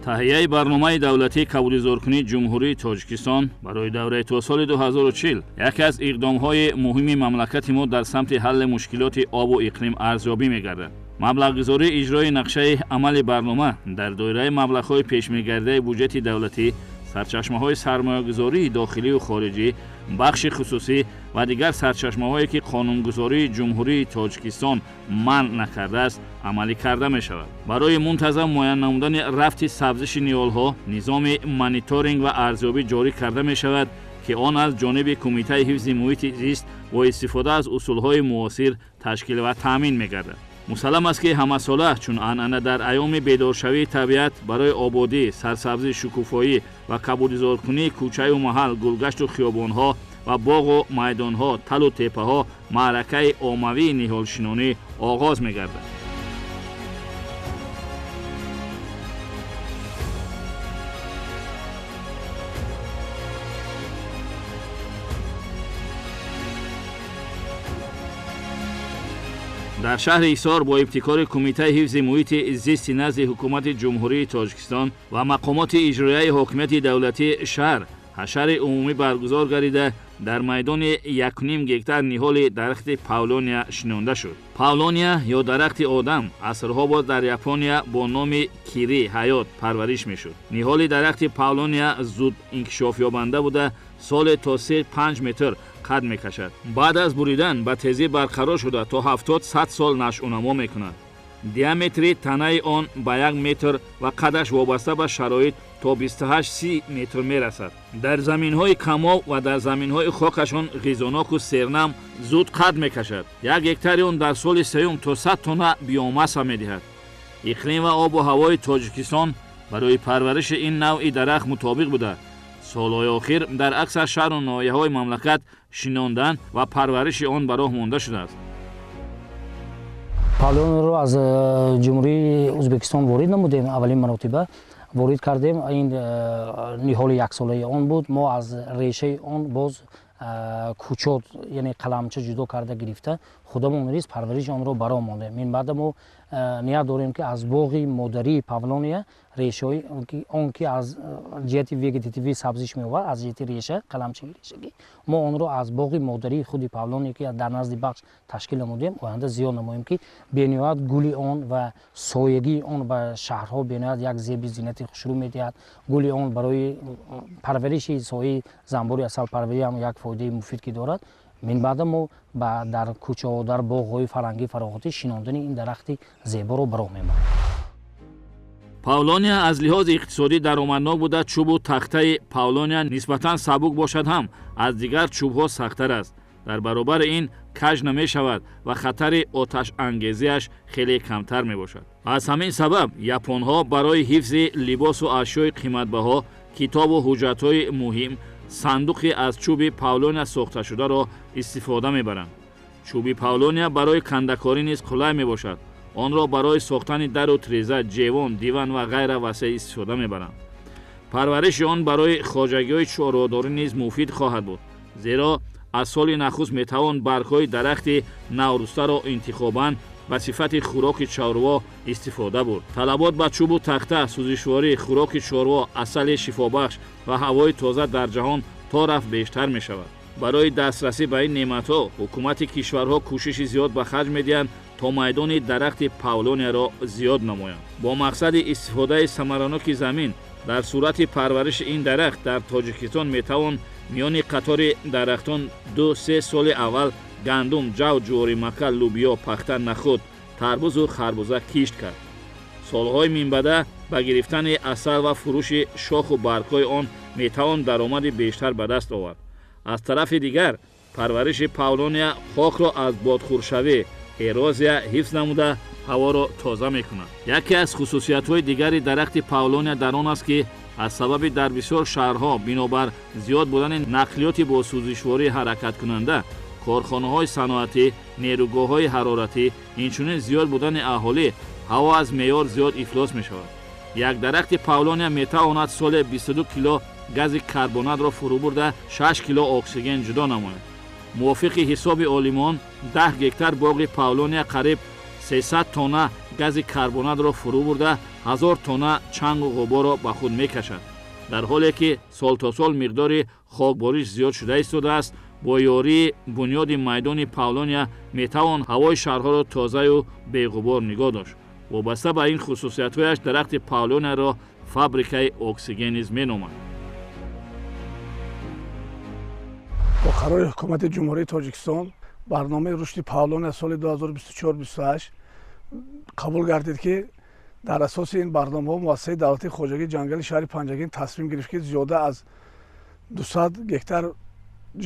Таҳияи барномаи давлатии кабудизоркунии Ҷумҳурии Тоҷикистон барои давраи то соли 2040 яке аз иқдомҳои муҳими мамлакати мо дар самти ҳалли мушкилоти обу иқлим арзёбӣ мегардад. Маблағгузории иҷрои нақшаи амали барнома дар доираи маблағҳои пешмегардидаи буҷети давлатӣ, сарчашмаҳои сармоягузории дохилию хориҷӣ, бахши хусусӣ ва дигар сарчашмаҳое ки қонунгузории Ҷумҳурии Тоҷикистон манъ накардааст, амалӣ карда мешавад. Барои мунтазам муайян намудани рафти сабзиши ниҳолҳо низоми мониторинг ва арзёбӣ ҷорӣ карда мешавад, ки он аз ҷониби Кумитаи ҳифзи муҳити зист бо истифода аз усулҳои муосир ташкил ва таъмин мегардад. Мусаллам аст, ки ҳамасола чун анъана дар айёми бедоршавии табиат барои ободӣ, сарсабзӣ, шукуфоӣ ва кабудизоркунии кӯчаю маҳал, гулгашту хиёбонҳо ва боғу майдонҳо, талу теппаҳо маъракаи оммавии ниҳолшинонӣ оғоз мегардад. Дар шаҳри Ҳисор бо ибтикори Кумитаи ҳифзи муҳити зисти назди Ҳукумати Ҷумҳурии Тоҷикистон ва мақомоти иҷроияи ҳокимияти давлатии шаҳр ҳашари умумӣ баргузор гардида, дар майдони 1,5 гектар ниҳоли дарахти павлония шинонда шуд. Павлония ё дарахти одам асрҳо боз дар Япония бо номи кири ҳаёт парвариш мешуд. Ниҳоли дарахти павлония зуд инкишофёбанда буда, соле то 3-5 метр қад мекашад. Баъд аз буридан ба тезӣ барқарор шуда то 70-100 сол нашъунамо мекунад. Диаметри танаи он ба 1 метр ва қадаш вобаста ба шароит то 28-30 метр мерасад. Дар заминҳои камоб ва дар заминҳои хокашон ғизоноку сернам зуд қад мекашад. 1 гектари он дар соли сеюм то 100 тонна биомасса медиҳад. Иқлим ва обу ҳавои Тоҷикистон барои парвариши ин навъи дарахт мутобиқ буда, солҳои охир дар аксар шаҳру ноҳияҳои мамлакат шинондан ва парвариши он ба роҳ монда шудааст. Павлонро аз Ҷумҳурии Ӯзбекистон ворид намудем, аввалин маротиба ворид кардем. Ин ниҳоли яксолаи он буд. Мо аз решаи он боз кӯчот, яъне қаламча ҷудо карда гирифта, худамон низ парвариши онро баро мондем. Минбаъда мо ният дорем, ки аз боғи модарии павлония решаҳои он, ки аз ҷиҳати вегетативӣ сабзиш меовард, аз ҷиҳати реша, қаламчаи решагӣ, мо онро аз боғи модарии худи павлония, ки дар назди бахш ташкил намудем, оянда зиёд намоем, ки бениҳоят гули он ва соягии он ба шаҳрҳо бениҳоят як зеби зинати хушрӯ медиҳад. Гули он барои парвариши соҳаи занбури асалпарварӣ ҳам як фоидаи муфид ки дорад. Минбаъда мо дар кӯчаҳо, дар боғҳои фарҳангӣ фароғатӣ шинондани ин дарахти зеборо ба роҳ мемонем. Павлония аз лиҳози иқтисодӣ даромаднок буда, чӯбу тахтаи павлония нисбатан сабук бошад ҳам аз дигар чӯбҳо сахттар аст. Дар баробари ин каж намешавад ва хатари оташангезиаш хеле камтар мебошад. Аз ҳамин сабаб японҳо барои ҳифзи либосу ашёи қиматбаҳо, китобу ҳуҷҷатҳои муҳим сандуқи аз чӯби павлония сохташударо истифода мебаранд. Чӯби павлония барои кандакорӣ низ қулай мебошад. Онро барои сохтани дару треза, ҷевон, диван ва ғайра васеъ истифода мебаранд. Парвариши он барои хоҷагиҳои чорводорӣ низ муфид хоҳад буд, зеро аз соли нахуст метавон баргҳои дарахти наврӯстаро интихобан ба сифати хӯроки чорво истифода бурд. Талабот ба чӯбу тахта, сӯзишворӣ, хӯроки чорво, асали шифобахш ва ҳавои тоза дар ҷаҳон то рафт бештар мешавад. Барои дастрасӣ ба ин неъматҳо ҳукумати кишварҳо кӯшиши зиёд ба харҷ медиҳанд то майдони дарахти павлонияро зиёд намоянд. Бо мақсади истифодаи самараноки замин дар сурати парвариши ин дарахт дар Тоҷикистон метавон миёни қатори дарахтон 2-3 соли аввал гандум, ҷав, ҷуворимакка, лӯбиё, пахта, нахӯд, тарбузу харбуза кишт кард. Солҳои минбаъда ба гирифтани асал ва фурӯши шоху баргҳои он метавон даромади бештар ба даст овард. Аз тарафи дигар парвариши павлония хокро аз бодхӯршавӣ, эрозия ҳифз намуда, ҳаворо тоза мекунад. Яке аз хусусиятҳои дигари дарахти павлония дар он аст, ки аз сабаби дар бисёр шаҳрҳо бинобар зиёд будани нақлиёти бо сӯзишворӣ ҳаракаткунанда, корхонаҳои саноатӣ, нерӯгоҳҳои ҳароратӣ, инчунин зиёд будани аҳолӣ, ҳаво аз меъёр зиёд ифлос мешавад. Як дарахти павлония метавонад соле 22 кило гази карбонатро фурӯ бурда, 6 кило оксиген ҷудо намояд. Мувофиқи ҳисоби олимон, 10 гектар боғи павлония қариб 300 тонна гази карбонатро фурӯ бурда, 1000 тонна чангу ғуборро ба худ мекашад. Дар ҳоле ки сол то сол миқдори хокбориш зиёд шуда истодааст, бо ёрии бунёди майдони павлония метавон ҳавои шаҳрҳоро тозаю беғубор нигоҳ дошт. Вобаста ба ин хусусиятҳояш дарахти павлонияро фабрикаи оксиген низ меноманд. Бо қарори ҳукумати Ҷумҳурии Тоҷикистон барномаи рушди павлония соли 2024-28 қабул гардид, ки дар асоси ин барномаҳо муассисаи давлатии хоҷагии ҷангали шаҳри Панҷакент тасмим гирифт, ки зиёда аз 200 гектар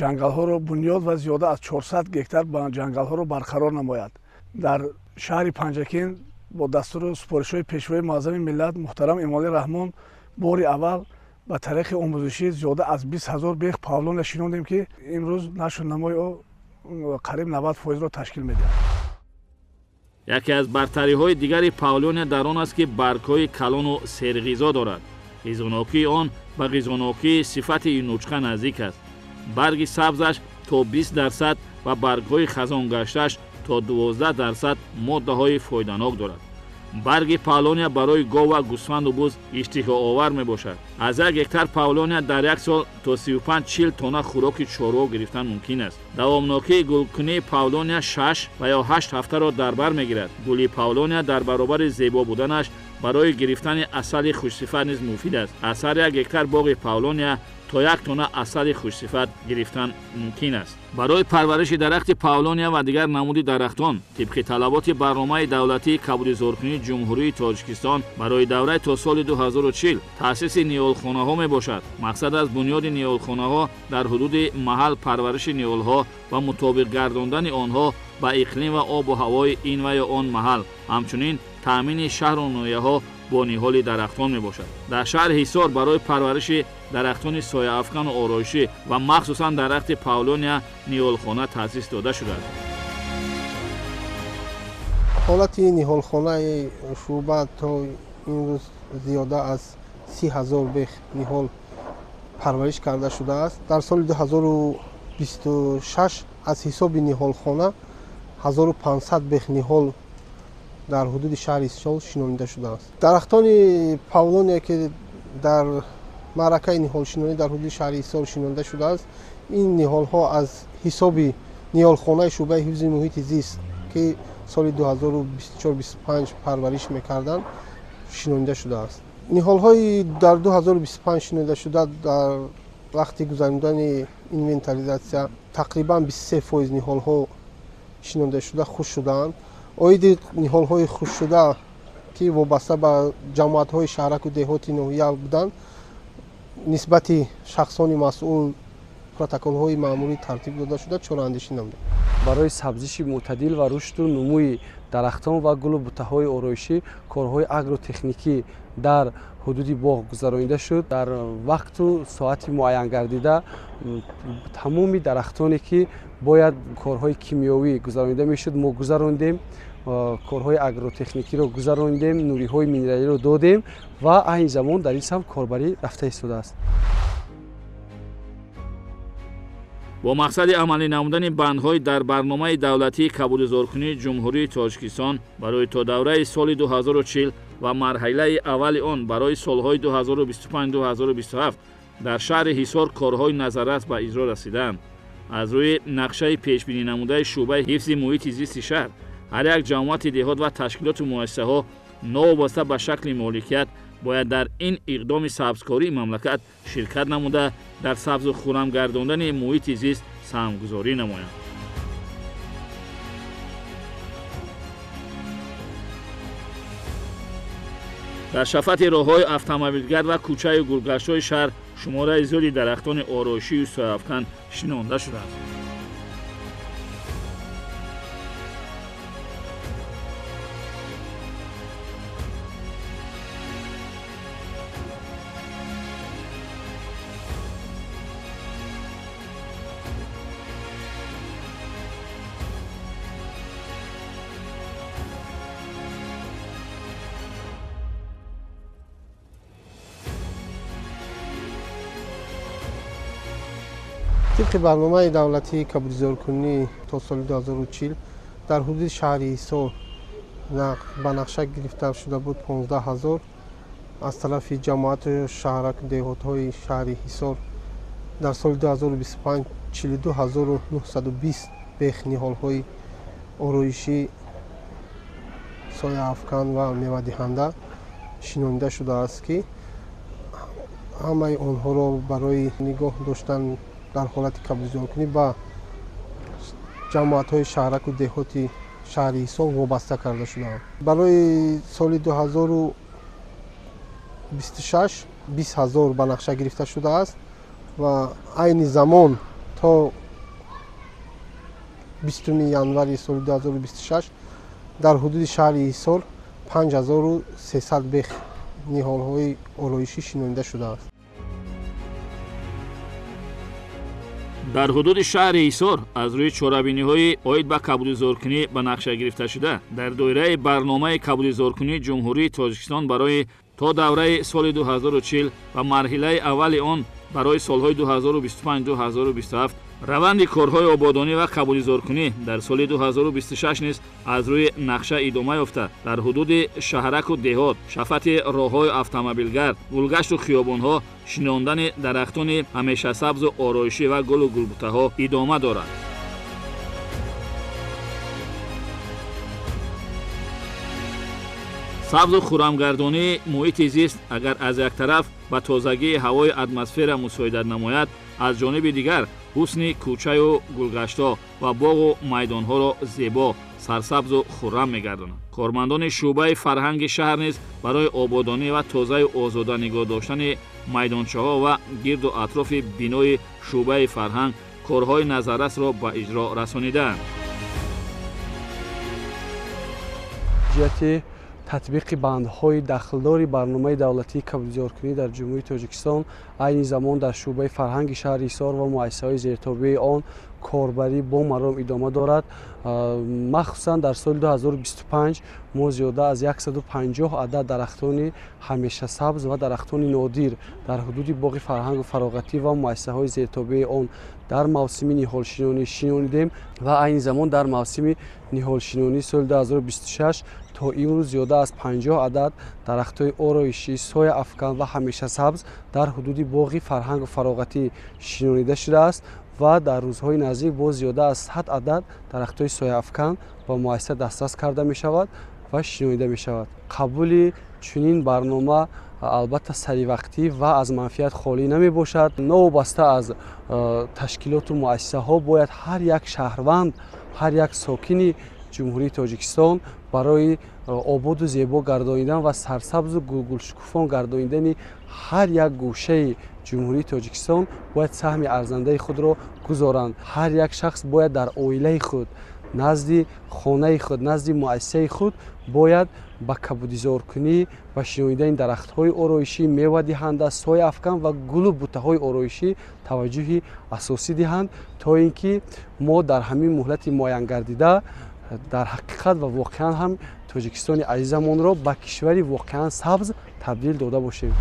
ҷангалҳоро бунёд ва зиёда аз 400 гектар ҷангалҳоро барқарор намояд. Дар шаҳри Панҷакент бо дастуру супоришҳои пешвои муаззами миллат муҳтарам Эмомалӣ Раҳмон бори аввал ба тариқи омӯзишӣ зиёда аз 20 ҳазор бех павлония шинондем, ки имрӯз нашъунамои ӯ қариб 90%-ро ташкил медиҳад. Яке аз бартариҳои дигари павлония дар он аст, ки баргҳои калону серғизо дорад. Ғизонокии он ба ғизонокии сифати юнучқа наздик аст. Барги сабзаш то 20% ва баргҳои хазонгаштааш то 12% моддаҳои фоиданок дорад. Барги павлония барои гов ва гӯсфанду буз иштиҳоовар мебошад. Аз як гектар павлония дар як сол то 35-40 тонна хӯроки чорво гирифтан мумкин аст. Давомнокии гулкунии павлония 6 ва ё 8 ҳафтаро дар бар мегирад. Гули павлония дар баробари зебо буданаш барои гирифтани асали хушсифат низ муфид аст. Аз ҳар як гектар боғи павлония то 1 тонна асали хушсифат гирифтан мумкин аст. Барои парвариши дарахти павлония ва дигар намуди дарахтон тибқи талаботи барномаи давлатии кабудизоркунии Ҷумҳурии Тоҷикистон барои давраи то соли 2040 таъсиси ниҳолхонаҳо мебошад. Мақсад аз бунёди ниҳолхонаҳо дар ҳудуди маҳал парвариши ниҳолҳо ва мутобиқ гардондани онҳо ба иқлим ва обу ҳавои ин ва ё он маҳал, ҳамчунин таъмини шаҳру ноҳияҳо бо ниҳоли дарахтон мебошад. Дар шаҳри Ҳисор барои парвариши дарахтони сояафкану ороишӣ ва махсусан дарахти павлония ниҳолхона таъсис дода шудааст. Ҳолати ниҳолхонаи шӯъба то имрӯз зиёда аз 30 ҳазор бех ниҳол парвариш карда шудааст. Дар соли 2026 аз ҳисоби ниҳолхона 1500 бех ниҳол дар ҳудуди шаҳри Ҳисор шинонида шудааст. Дарахтони павлония, ки дар маъракаи ниҳолшинонӣ дар ҳудуди шаҳри Ҳисор шинонида шудааст, ин ниҳолҳо аз ҳисоби ниҳолхонаи шӯъбаи ҳифзи муҳити зист, ки соли 2024-25 парвариш мекарданд, шинонида шудааст. Ниҳолҳои дар 2025 шинонида шуда дар вақти гузаронидани инвентаризатсия тақрибан 23% ниҳолҳо шинонида шуда хушк шудаанд. Оиди ниҳолҳои хушкшуда, ки вобаста ба ҷамоатҳои шаҳраку деҳоти ноҳия буданд, нисбати шахсони масъул протоколҳои маъмурӣ тартиб дода шуда чораандешӣ намуданд. Барои сабзиши мӯътадил ва рушду нумӯи дарахтон ва гулу бутаҳои ороишӣ корҳои агротехникӣ дар ҳудуди боғ гузаронида шуд. Дар вақту соати муайянгардида тамоми дарахтоне, ки бояд корҳои кимиёвӣ гузаронида мешуд, мо гузарондем, корҳои агротехникиро гузарондем, нуриҳои минералиро додем ва айни замон дар ин самт корбарӣ рафта истодааст. Бо мақсади амалӣ намудани бандҳои дар барномаи давлатии кабудизоркунии Ҷумҳурии Тоҷикистон барои то давраи соли 2040 ва марҳилаи аввали он барои солҳои 2025-2027 дар шаҳри Ҳисор корҳои назаррас ба иҷро расидаанд. Аз рӯи нақшаи пешбинӣ намудаи шӯъбаи ҳифзи муҳити зисти шаҳр, ҳар як ҷамоати деҳот ва ташкилоту муассисаҳо новобаста ба шакли моликият бояд дар ин иқдоми сабзкории мамлакат ширкат намуда, дар сабзу хуррам гардондани муҳити зист саҳмгузорӣ намоянд. Дар шафати роҳҳои автомобилгард ва кӯчаю гулгаштҳои шаҳр шумораи зиёди дарахтони ороишию сояафкан шинонда шудааст. Тибқи барномаи давлатии кабудизоркунӣ то соли 2040 дар ҳудуди шаҳри Ҳисор Ба нақша гирифта шуда буд 15 ҳазор аз тарафи ҷамоату шаҳрак деҳотҳои шаҳри Ҳисор дар соли 2025 42920 бех ниҳолҳои ороишӣ, сояафкан ва мевадиҳанда шинонида шудааст, ки ҳамаи онҳоро барои нигоҳ доштан дар ҳолати кабудизоркунӣ ба ҷамоатҳои шаҳраку деҳоти шаҳри Ҳисор вобаста карда шудаанд. Барои соли 2026 20 ҳазор ба нақша гирифта шудааст ва айни замон то 20 январи соли 2026 дар ҳудуди шаҳри Ҳисор 5300 бех ниҳолҳои ороишӣ шинонида шудааст. Дар ҳудуди шаҳри Ҳисор аз рӯи чорабиниҳои оид ба кабудизоркунӣ ба нақша гирифта шуда, дар доираи барномаи кабудизоркунии Ҷумҳурии Тоҷикистон барои то давраи соли 2040 ва марҳилаи аввали он барои солҳои 2025-2027 раванди корҳои ободонӣ ва кабудизоркунӣ дар соли 2026 низ аз рӯи нақша идома ёфта, дар ҳудуди шаҳраку деҳот, шафати роҳҳои автомобилгард, гулгашту хиёбонҳо шинондани дарахтони ҳамешасабзу ороишӣ ва гулу гулбутаҳо идома дорад. Сабзу хуррамгардонии муҳити зист агар аз як тараф ба тозагии ҳавои атмосфера мусоидат намояд, аз ҷониби дигар ҳусни кӯчаю гулгаштҳо ва боғу майдонҳоро зебо, сарсабзу хуррам мегардонад. Кормандони шӯъбаи фарҳанги шаҳр низ барои ободонӣ ва тозаю озода нигоҳ доштани майдончаҳо ва гирду атрофи бинои шӯъбаи фарҳанг корҳои назаррасро ба иҷро расонидаанд. Ҷиҳати татбиқи бандҳои дахлдори барномаи давлатии кабудизоркунӣ дар Ҷумҳурии Тоҷикистон айни замон дар шӯъбаи фарҳанги шаҳри Ҳисор ва муассисаҳои зертобеи он корбарӣ бо маром идома дорад. Махсусан дар соли 2025 мо зиёда аз 150 адад дарахтони ҳамешасабз ва дарахтони нодир дар ҳудуди боғи фарҳангу фароғатӣ ва муассисаҳои зертобеи он дар мавсими ниҳолшинонӣ шинонидем ва айни замон дар мавсими ниҳолшинонии соли 2026 то имрӯз зиёда аз 50 адад дарахтҳои ороишӣ, сояафкан ва ҳамешасабз дар ҳудуди боғи фарҳангу фароғатӣ шинонида шудааст ва дар рӯзҳои наздик боз зиёда аз 100 адад дарахтҳои сояафкан ба муассиса дастрас карда мешавад ва шинонида мешавад. Қабули чунин барнома албатта саривақтӣ ва аз манфиат холӣ намебошад. Новобаста аз ташкилоту муассисаҳо бояд ҳар як шаҳрванд, ҳар як сокини Ҷумҳурии Тоҷикистон барои ободу зебо гардонидан ва сарсабзу гулгулшукуфон гардонидани ҳар як гӯшаи Ҷумҳурии Тоҷикистон бояд саҳми арзандаи худро гузоранд. Ҳар як шахс бояд дар оилаи худ, назди хонаи худ, назди муассисаи худ бояд ба кабудизоркунӣ ва шинонидани дарахтҳои ороишӣ, мевадиҳанда, сояафкан ва гулу бутаҳои ороишӣ таваҷҷӯҳи асосӣ диҳанд, то ин ки мо дар ҳамин муҳлати муайянгардида дар ҳақиқат ва воқеан ҳам Тоҷикистони азизамонро ба кишвари воқеан сабз табдил дода бошем.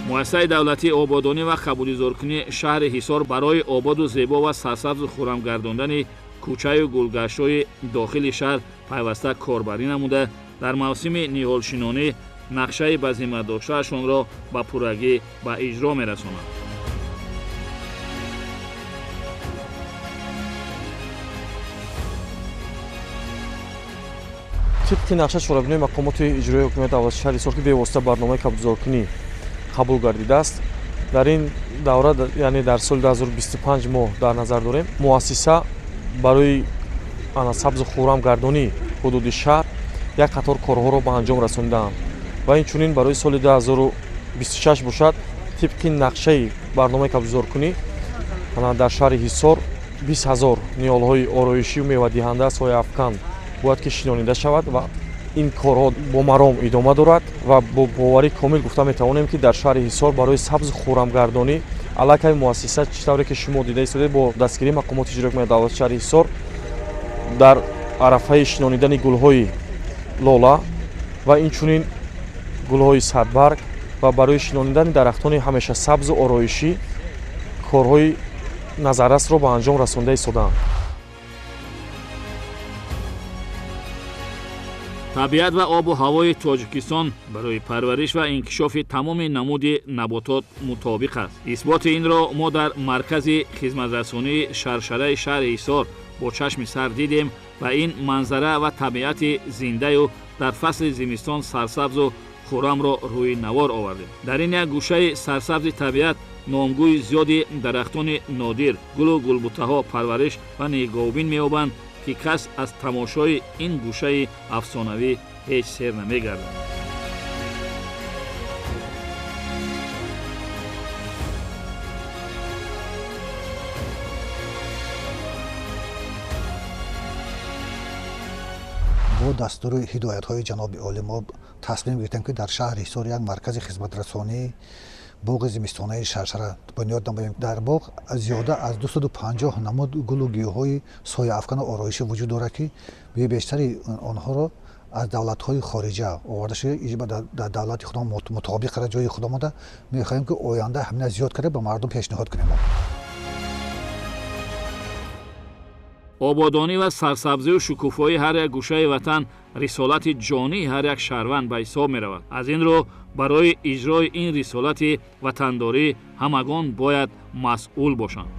Муассисаи давлатии ободонӣ ва кабудизоркунии шаҳри Ҳисор барои ободу зебо ва сарсабзу хуррам гардондани кӯчаю гулгаштҳои дохили шаҳр пайваста корбарӣ намуда, дар мавсими ниҳолшинонӣ нақшаи ба зимма доштаашонро ба пуррагӣ ба иҷро мерасонанд. Тибқи нақша чорабинои мақомоти иҷроии ҳукумати давлати шаҳри Ҳисор, ки бевосита барномаи кабудизоркунӣ қабул гардидааст, дар ин давра, яъне дар соли 2025 мо дар назар дорем, муассиса барои сабзу хуррам гардонии ҳудуди шаҳр як қатор корҳоро ба анҷом расонидаанд ва инчунин барои соли 2026 бошад, тибқи нақшаи барномаи кабудизоркунӣ дар шаҳри Ҳисор 20 ҳазор ниҳолҳои ороишию мевадиҳанда, сояафкан бояд ки шинонида шавад ва ин корҳо бо маром идома дорад ва бо боварии комил гуфта метавонем, ки дар шаҳри Ҳисор барои сабзу хуррамгардонӣ аллакай муассиса, чӣ тавре ки шумо дида истодед, бо дастгирии мақомоти иҷроии ҳукумати давлати шаҳри Ҳисор дар арафаи шинонидани гулҳои лола ва инчунин гулҳои садбарг ва барои шинонидани дарахтони ҳамеша сабзу ороишӣ корҳои назаррасро ба анҷом расонда истодаанд. Табиат ва обу ҳавои Тоҷикистон барои парвариш ва инкишофи тамоми намуди наботот мутобиқ аст. Исботи инро мо дар маркази хизматрасонии Шаршараи шаҳри Ҳисор бо чашми сар дидем ва ин манзара ва табиати зиндаю дар фасли зимистон сарсабзу хуррамро рӯи навор овардем. Дар ин як гӯшаи сарсабзи табиат номгӯи зиёди дарахтони нодир, гулу гулбутаҳо парвариш ва нигоҳубин меёбанд, ки кас аз тамошои ин гӯшаи афсонавӣ ҳеҷ сер намегардад. Бо дастуру ҳидоятҳои ҷаноби олӣ мо тасмим гирифтем, ки дар шаҳри Ҳисор як маркази хизматрасонии боғи зимистонаи Шаршара бунёд намоем. Дар боғ зиёда аз 250 намуд гулу гиёҳҳои сояафкану ороишӣ вуҷуд дорад, ки бештари онҳоро аз давлатҳои хориҷа оварда шуда, дар давлати худо мутобиқ карда ҷои худо монда. Мехоҳем, ки оянда ҳамина зиёд карда ба мардум пешниҳод кунем. Ободонӣ ва сарсабзию шукуфоии ҳар як гӯшаи ватан рисолати ҷонии ҳар як шаҳрванд ба ҳисоб меравад. Аз ин рӯ барои иҷрои ин рисолати ватандорӣ ҳамагон бояд масъул бошанд.